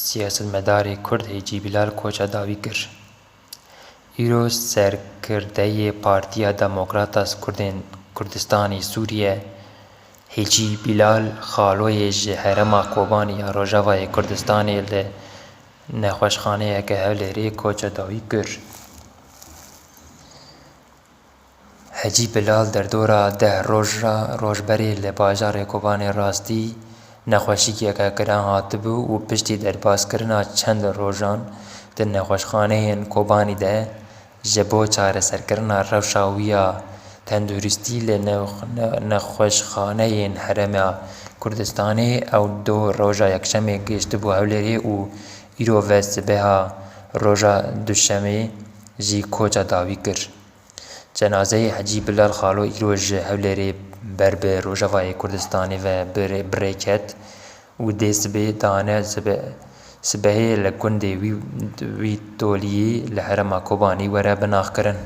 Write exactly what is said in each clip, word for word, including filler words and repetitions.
Siyasetmedarê Kurd Hêcî Bilal koça dawî kir. Îro serkirdeyê Partiya Demokrata Kurdên Kurdistanê Sûriye Hêcî Bilal Xaloyê ji herêma Kobanê ya Rojavayê Kurdistanê li nexweşxaneyeke Hewlêrê koça dawî kir. Hecî Bilal derdora deh roj re, roj berê li bajarê Kobanê rastî nexweşiyeke giran hatibû û piştî derbaskirina çend rojan di nexweşxaneyên Kobanî de ji bo çareserkirina rewşa wî ya tenduristî li ne-, ne-, nexweşxaneyên Herêma Kurdistanê ew do roja Yekşemê gihiştibû Hewlêrê û îro ve sibeha roja Duşemê jî koça dawî kir. Cenazeyê Hecî Bilal Xalo îro ji Hewlêrê ber bi Rojavayê Kurdistanê ve bi rê-, bi rê ket û dê sibê dane sibe-, sibehê li gundê wî, wî Doliyê li herêma Kobanî were binaxkirin.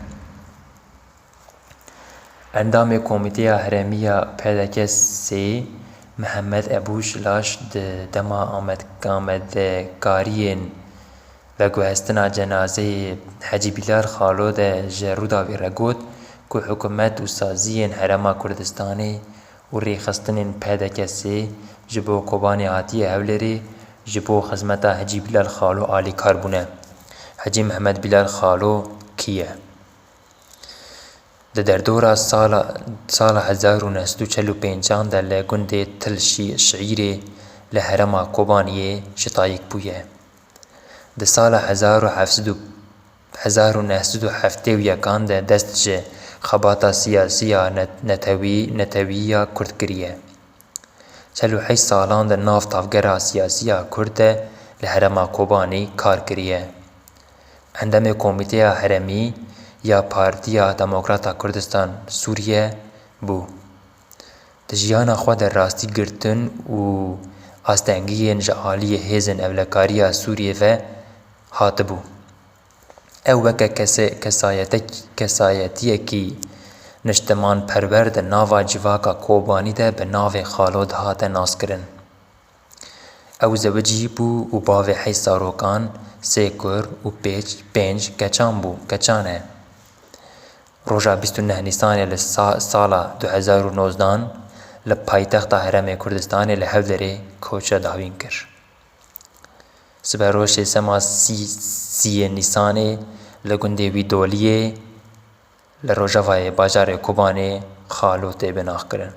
Endamê Komîteya Herêmî ya P D K S Mihemed Ebûş Laş di dema amed-, amadekariyên veguhestina cenazeyê Hecî Bilal Xalo de ji Rûdawî re got ku hikûmet û saziyên Herêma Kurdistanê û rêxistinên P D K S ji bo Kobanê hatiye Hewlêrê ji bo xizmeta Hecî Bilal Xalo alîkar bûne. Hecî Mihemed Bilal Xalo kî ye? Di derdora sala, sala hezar û neh sed û çel û pêncan de li gundê Til Şî-, Şiîrê li herêma Kobaniyê ji dayik bûye. Di sala hezar û heft sed û, hezar û neh sed û heftê û yekan de dest ji xebata siyasî ya net-, netewî, netewî ya Kurd kiriye. Çel û heşt salan di nav tavgera siyasî ya Kurd de li herêma Kobanê kar kiriye. Endamê Komîteya Herêmî ya Partiya Demokrata Kurdistan Sûriye bû. Di jiyana xwe de rastî girtin û astengiyên ji aliyê hêzên ewlekariya Sûriyê ve hatibû. Ew weke kese-, kesayetek-, kesayetiyekî niştimanperwer di nava civaka Kobanî de bi navê Xalo dihate naskirin. Ew zewicî bû û bavê heşt zarokan, sê kur û pênc, pênc keçan bû, keçan e. Roja bîst û neh Nîsanê li sa-, sala du hezar û nozdan li paytexta Herêmê Kurdistanê li Hewlêrê koça dawîn kir. Siberoşê sema sî-, sîyê Nîsanê li gundê wî Doliyê li rojavayê bajarê Kobanê Xalo tê binaxkirin.